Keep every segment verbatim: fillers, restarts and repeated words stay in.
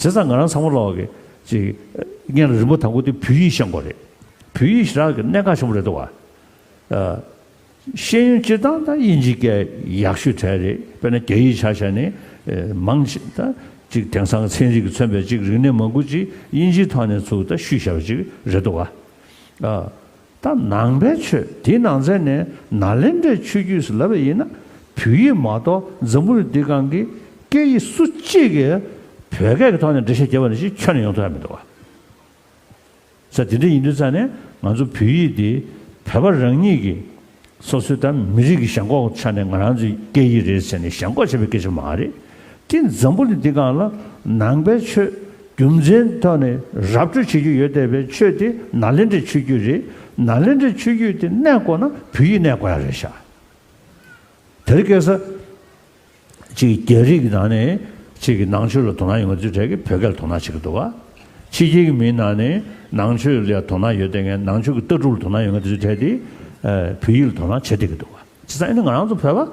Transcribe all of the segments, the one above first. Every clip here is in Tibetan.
བྱས་ཙང་ང་རང་ཚང་མ་ལོག་གི་ཅིག་སྔོན་ལ་རིམ་པ་དང་པོ་དེ་བོད་ཡིག་ཤེས་དགོས་རེད། བོད་ཡིག་ཞེ་དྲག་གི་གནད་འགག་ཆེན་པོ་རེད་འདུག་བ། ཤེས་ཡོན་སྤྱིར་བཏང་དང་དབྱིན་ཇིའི་སྐད་ཡག་ཤོས་གྲས་རེད། དཔེར་ན་རྒྱ་ཡིག་ཆ་བཞག་ནས་མང་ཆེ་ད་ཅིག་དེང་སང་ཚན་རིག་གིས་མཚོན་པའི་ཅིག་རིག་གནས་མང་པོ་ཅིག་དབྱིན་ཇིའི་ཐོག་ནས་ཚུར་ད་བཤུས་བཞག་པ་ཅིག་རེད་འདུག་བ། ད་ནང་པའི་ཆོས་དེའི་ནང་ཚན་ནས་ནཱ་ལེནྡྲའི་ཆོས་བརྒྱུད་ཟེར་ལབ་པ་ཡིན་ན། བོད་ཡིག་མ་གཏོགས་འཛམ་བུ་གླིང་འདིའི་སྒང་གི་སྐད་ཡིག་སུ་གཅིག་གིས་བོད་སྐད་ཀྱི་ཐོག་ནས་འགྲེལ་བཤད་བརྒྱབ་པ་ནང་བཞིན་ཁྱོན་ནས་ཡོང་ཐུབ་ཡ་མི་འདུག་བ། ས་དེ་འདྲ་ཡིན་དུས་ཙང་ནས་ང་ཚོ་བོད་ཡིག་འདི་བོད་པ་རང་ཉིད་ཀྱི་སོ་སོའི་ད་མི་རིགས་ཀྱི་ཞེན་ཁོག་ཆ་ནས་ང་རང་ཚོའི་སྐད་ཡིག་རེད་ཟེར་ནས་ཞེན་ཁོག་བྱེད་པའི་སྐད་ཆ་མ་རེད། དེ་འཛམ་བུ་གླིང་འདི་སྒང་ལ་ནང་པའི་ཆོས་རྒྱུ་མཚན་ཐོག་ནས་ར་སྤྲོད་བྱེད་རྒྱུ་ཡོད་བསྡད་པའི་ཆོས་དེ་ནཱ་ལེནྡྲའི་ཆོས་བརྒྱུད་རེད། ནཱ་ལེནྡྲའི་ཆོས་བརྒྱུད་དེ་གནས་དགོས་ན་བོད་ཡིག་གནས་དགོས་ཡ་རེད་ཤག་དེ་རིང་ཁ་སང་ཅིག་རྒྱ་རིགས་ནང་ནས་ཅིག་གི་ནང་ཆོས་ལ་དོ་སྣང་ཡོང་མཁན་ཚོའི་གྲས་ཀྱིས་བོད་སྐད་ལ་དོ་སྣང་བྱེད་ཀྱི་འདུག་བ། ཕྱི་རྒྱལ་གྱི་མིའི་ནང་ནས་ནང་ཆོས་ལ་དོ་སྣང་ཡོད་བསྡད་མཁན། ནང་ཆོས་ཀྱི་ལྟ་གྲུབ་ལ་དོ་སྣང་ཡོད་མཁན་དེ་ཚོའི་གྲས་དེ་བོད་ཡིག་ལ་དོ་སྣང་བྱེད་བསྡད་ཀྱི་འདུག་བ། བྱས་ཙང་ཨ་ནི་ང་རང་ཚོ་བོད་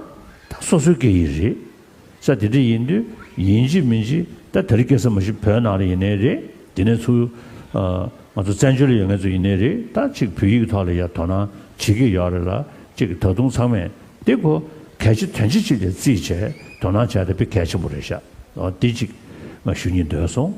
པ་ད་སོ་སོའི་སྐད་ཡིག་རེད། ས་དེ་འདྲ་ཡིན་དུས་ཡིན་གཅིག་མིན་གཅིག་ད་དེ་རིང་ཁ་སང་མ་གཞི་བོད་ནང་ལ་ཡིན་ནའི་རེད། དེ་ནས་ཚུར་ང་ཚོ་བཙན་བྱོལ་ལ་ཡོད་མཁན་ཚོ་ཡིན་ནའི་རེད། ད་ཅིག་བོད་ཡིག་ཐོག་ལ་ཡ་དོ་སྣང་བྱེད་ཀྱི་ཡོད་རེད་ལ། ཅིག་ད་དུང་ཚང་མས་དེ་ཁོ་གལ་ཆེ་དོན་ཆེ་ཅིག་ལ་བརྩིས་བྱས་དོ་སྣང་བྱས་ཏེ་དཔེ་གལ་ཆེན་པོ་རེད་ཤག་འོ་དེ་ཅིག་ང་ཞུ་སྙིང་འདོད་སོང་།